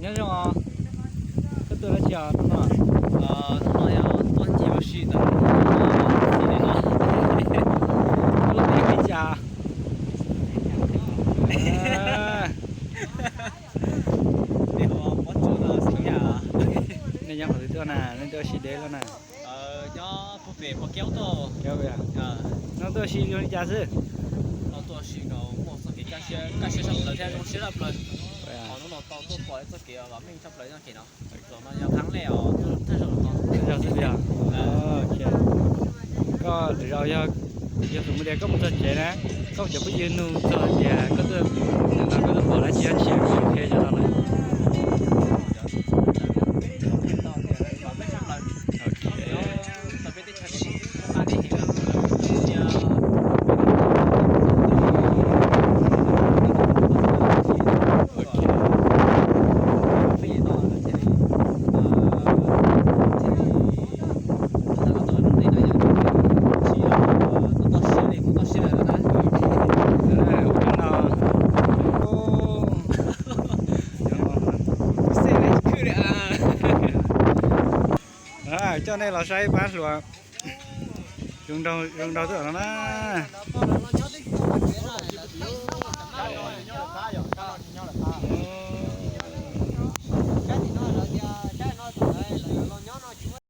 Nyob zoo os, koj tuaj dab tsi os hnub no? Hnub no yog tuaj ncig ua si ntawm no. Koj lub npe hu li cas? Nej nyob qhov twg tuaj na, nej tuaj ua si deb lawm na? Nyob pem Pom Kev tuaj. No tuaj ua si zoo li cas xwb? Tuaj ua si no muaj txoj kev kaj siab tshaj plaws thiab zoo siab tshaj plaws. Hnub no tau tuaj pom txoj kev vam meej tshaj plaws txoj kev no. Zaum no yog qhov lej os, thawj zaug xwb yog. Koj lwm zaus yog, yog tus mus tias koj mus txog tsev na, koj cov phooj ywg nug txog tias koj tuaj, koj tuaj pom dab tsi dab tsi, qhia cov no lawm. Coj nej los saib pab hluas. Zoo nraug xwb no na.